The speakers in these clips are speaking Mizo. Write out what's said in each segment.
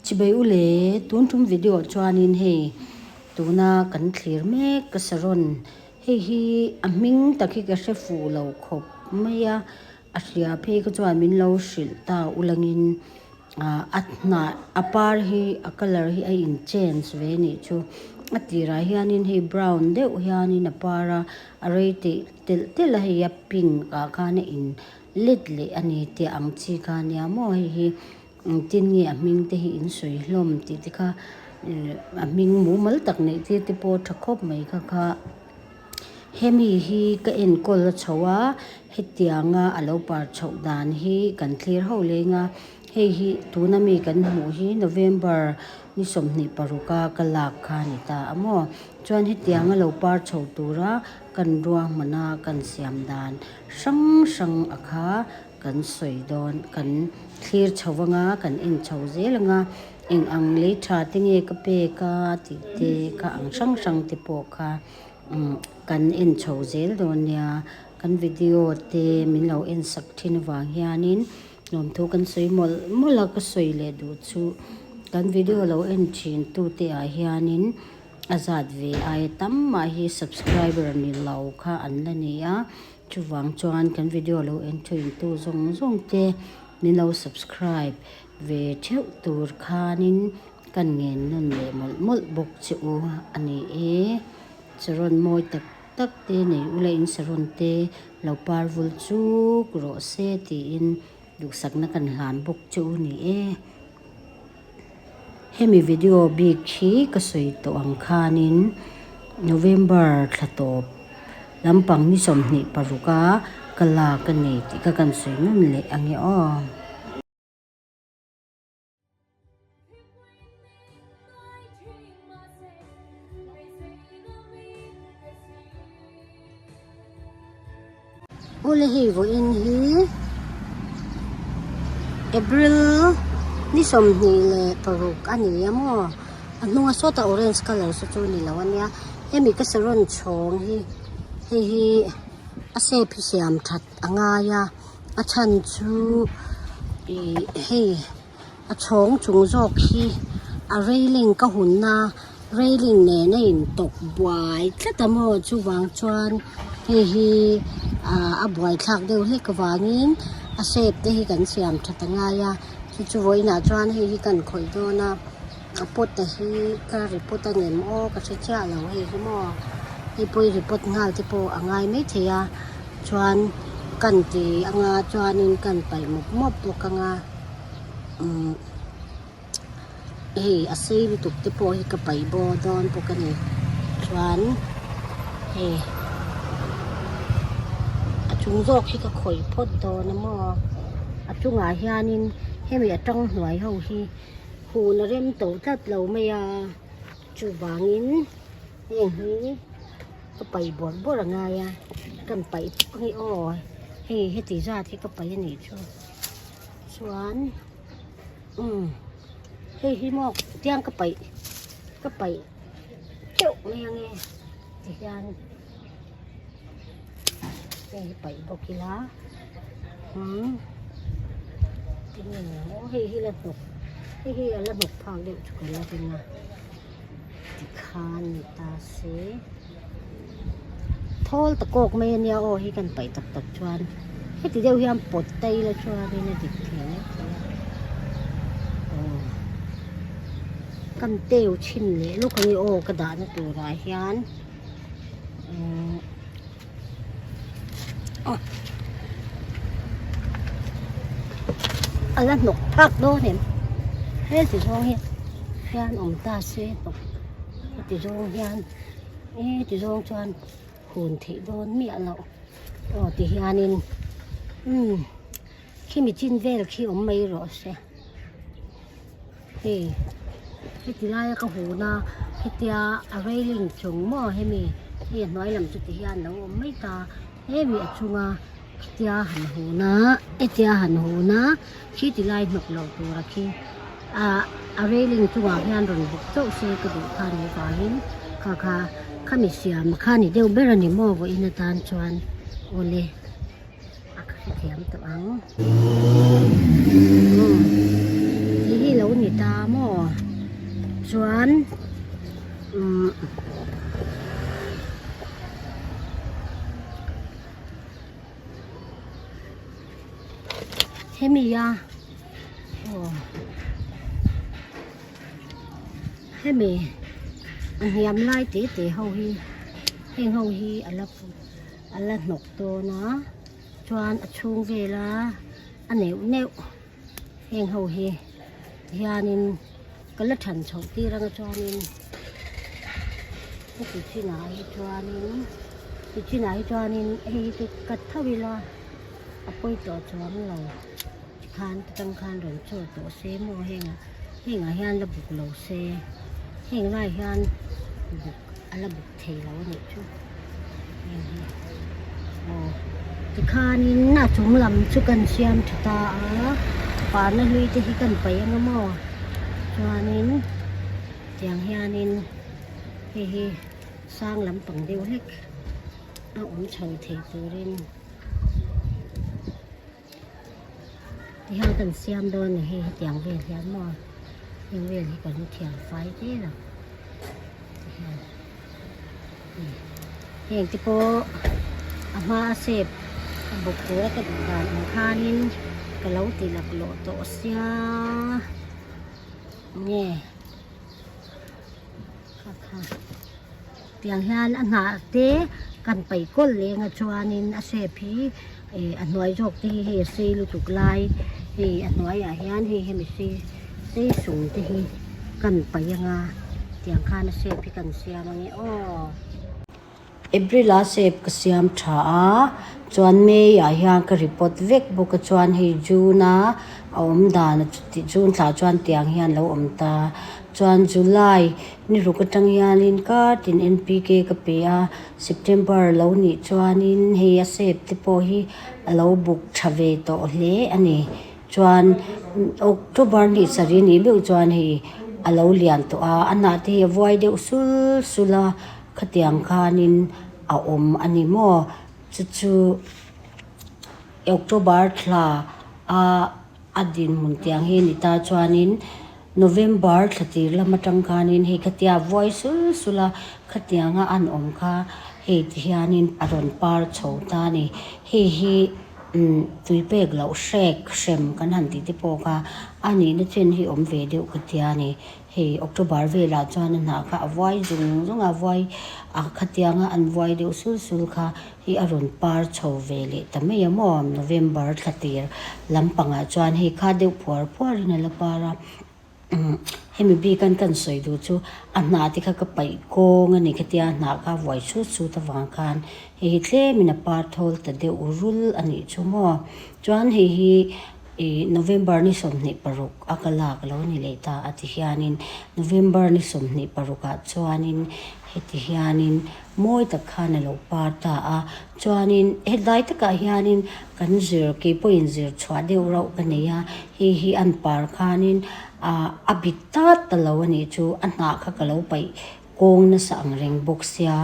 Chibai u le, tun tum video chuanin hei tuna kan thlir mek ka saron hei hi a hming tak hi ka hre fuh lo khawp mai a, a hria phei kha chuan min lo hrilh ta ulangin ah a hnah a par hi a colour hi a in change ve a nih chu a tirah hianin hei brown deuh hianin a par a, a rei teh telh telh a hei a pink ah khan a in let leh a ni tih ang chi kha a nia maw hei hi. Engtin nge a hming te hi in sawi hlawm tih te kha a hming mumal tak neih tir te pawh a tha khawp mai kha kha. Hemi hi ka enkawl a chho a, hetianga a lo par chhoh dan hi kan thlir ho leng a, hei hi tuna mi kan hmuh hi November ni 26 a ka lak kha a ni ta a maw. Chuan hetianga lo par chho tura kan ruahmana kan siam dan hrang hrang a kha. Kan sawi dawn, kan thlir chho anga, kan en chho zel anga, eng ang lei tha te nge ka pek a tih te kha ang hrang hrang te pawh kha kan en chho zel dawn nia. Kan video te min lo en sak thin avang hianin lawmthu kan sawi mawlh mawlh a, ka sawi leh duh chu kan video lo en thin tute ah hianin a zat ve aia tam mah hi subscriber ni lo kha an la ni a. Chuvang chuan kan video lo en thin tu zawng zawng te min lo subscribe ve theuh tur khanin kan ngen nawn leh mawlh mawlh bawk che u a ni e. Saron mawi tak tak te nei ula in saron te lo par vul chuk rawh se tiin duhsakna kan hlan bawk che u ni e. Hemi video bik hi ka sawi tawh ang khanin November thla tawp lampang ni 26 a ka lak a ni tih kha kan sawi nawn leh ang e aw. Awle hei vawiin hi April ni 26 a ni a maw a hnunga sawtah orange colour saw chu a ni lo a nia hemi ka saron chhawng hi hei hi a shape hi siam that a ngai a a chhan chu ih hei. A chhawng chung zawk hi a railing ka hunna railing nen a intawk buai tlat a maw chuvang chuan hei hi ah a buaithlak deuh hlek avangin a shape te hi kan siam that a ngai a chu chu vawiinah chuan hei hi kan khawih dawn a a pot a hi ka report a ngem aw ka hre chiah lo hei hi maw hei pawh hi report nghal te pawh a ngai maithei a chuan kan ti anga chuanin kan paih mawp mawp bawk anga. Umm hei a sei lutuk te pawh hi ka paih baw dawn bawk a ni chuan hei a chung zawk hi ka khawih phawt dawn a maw a chungah hianin hemi a tang hnuai ho hi hun a rem tawh tlat lo mai a chuvangin heng hi ka paih bawrh bawrh a ngai a kan paih puk ang e aw hei heti zat hi ka paih a nih chu. Chuan umm hei hi maw tiang ka paih ka paih teuh mai ange tihian hei hi paih bawk ila umm tinge aw hei hi la hnawk hei hi a la hnawk phak deuh chu ka la ring a tikhan ni ta se thawl ta kawk mai ania aw hi kan paih tak tak chuan heti deuh hian pawt ta ila chuanin a dik thei mai thei a aw kan teu chhin leh lawk ang e aw ka dahna turah hian umm a la hnawk phak dawn em heti zawng hi hian awm ta se hnawk heti zawng hian heti zawng chuan hun theih dawn miah loh aw ti hianin umm khimi chin vel khi awm mai rawh se. Hei heti laia ka hun a hetia a railing chung maw hemi hei a hnuai lam chu ti hian a lo awm mai ta hemi a chunga hetia han hun a hetia han hun a khi ti lai hnawk loh tura khi ah a railing chungah hian rawn bawk chauh se ka duh kha ni vangin kha kha khami siam kha ni deuh ber a ni maw vawiin atan chuan awle. A ka hrethiam tawh ang. Umm hei hi lo ni ta maw chuan umm hemi a aw hemi a hniam lai te te ho hi heng ho hi a la a la hnawk dawn a chuan a chhung vela a neuh neuh heng ho hi hianin ka la than chhoh tir anga chuanin heti chinah hi chuanin ti chinah hi chuanin hei hi chu cut tho ila a pawi tawh chuang lo tikhan ta tang khan rawn chaw tawh se maw hengah hengah hian la buk lo se heng lai hian buk a la buk thei lo a nih chu heng hi aw tikhanin a chung lam chu kan siam tha ta a parna hlui te hi kan paih anga maw chuanin tiang hianin hei hi sang lampang deuh hlek a awm chho thei turin tihian kan siam dawn a ni hei hetiang vel hian maw heng vel hi kan thiam fai vel ang tihian heng te pawh a hma a shape a bawk tura ka duh dan ang khanin ka lo ti laklawh tawh sia nge kha kha. Tiang hian a hnah te kan paih kawlh leng a chuanin a shape hi ih a hnuai zawk te hi hei a sei lutuk lai hei a hnuaiah hian hei hemi sei sei sung te hi kan paih anga tiang khan a shape hi kan siam ange aw. April a shape ka siam tha a chuan May ah hian ka report vek bawk a chuan hei June a a awm dan June thlah chuan tiang hian a lo awm ta chuan July. Ni ruk atang hianin kartin NPK ka pe a, September lo nih chuanin hei a shape te pawh hi a lo buk tha ve tawh hle a ni. Chuan October ni sarih nih meuh chuan hei a lo lian tawh a, a hnah te hi a vuai deuh sul sul a, khatiang khanin a awm a ni maw? Chu chu October thla a a dinhmun tiang hi ni ta chuanin. November thla tir lam atang khanin hei khatia vuai sul sul a, khatianga an awm kha hei ti hianin a rawn par chho ta a ni. Hei hi umm tui pek loh hrek hrem kan han tih te pawh kha a nihna chen hi awm ve deuh ka tia a ni. Hei October velah chuan a hnah kha a vuai zung zung a, vuai a khatianga an vuai deuh sul sul kha hi a rawn par chho ve leh ta mai a maw November thla tir lampangah chuan hei kha deuh phuar phuarin a la par a umm hemi bikan kan sawi duh chu a hnah te kha ka paih kawng a ni khatia a hnah kha a vuai sut sut avang khan hei hi tlemin a par thawl ta deuh rul a nih chu maw chuan hei hi ih November ni 26 a ka lak lo ni leh ta a ti hianin November ni 26 ah chuanin heti hianin. Mawi tak khan a lo par ta a, chuanin hetlai takah hianin kan zir kei pawhin zir chhuah deuh rauh ka nei a, hei hi an par khanin ah a bit tat ta lo a nih chu, a hnah kha ka lo paih kawng nasa ang reng bawk sia,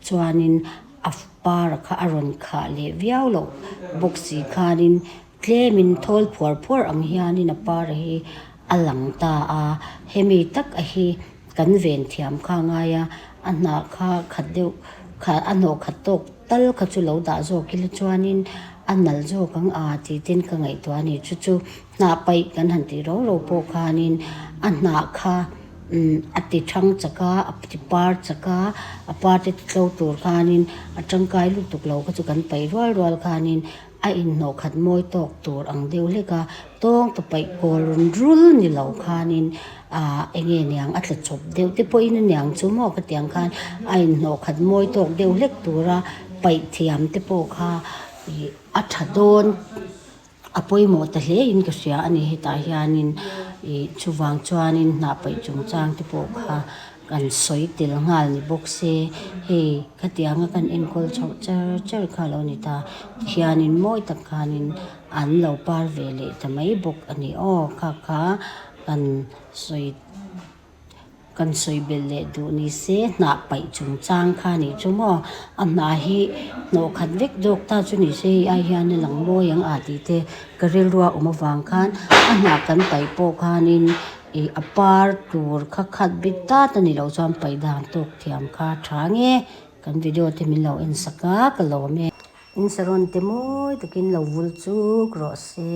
chuanin a par kha a rawn khah leh viau loh bawk si khanin tlemin thawl phuar phuar ang hianin a par hi a lang ta a, hemi tak a hi. Kan ven thiam kha a ngai a, a hnah kha khat deuh kha a hnawh khat tawk tal kha chu lo dah zawk ila chuanin a nalh zawk ang a tih ten ka ngaihtuah a ni. Chu chu hnah paih kan han tih ro ro pawh khanin a hnah kha umm a ti thang chak a, a ti par chak a, a par te ti tlo tur khanin a tangkai lutuk lo kha chu kan paih rual rual khanin A inhnawh khat mawi tawk tur ang deuh hlek a, tawng ta paih kawl rawn rul ni lo khanin ah eng nge niang a tla chawp deuh te pawhin a niang chu maw ka tiang khan a inhnawh khat mawi tawk deuh hlek tura paih thiam te pawh kha ih a tha dawn a pawimawh ta hle in ka hria a ni hetah hianin ih chuvang chuanin hnah paih chungchang te pawh kha. Kan sawi tel nghal ni bawk se, hei khatianga kan enkawl chhoh char char kha lo ni ta, tihianin mawi tak khanin an lo par ve leh ta mai bawk a ni aw, kha kha kan sawi kan sawi belh leh duh ni se hnah paih chungchang kha nih chu maw, a hnah hi hnawh khat vek zawk ta chu ni se hei ai hian a lang mawi ang a tih te ka rilru a awm avang khan a hnah kan paih pawh khanin. Ih a par tur kha khat bik tat a nih loh chuan paih dan tawk thiam kha a tha nge kan video te min lo en sak a ka lawm e. In saron te mawi takin lo vul chuk rawh se.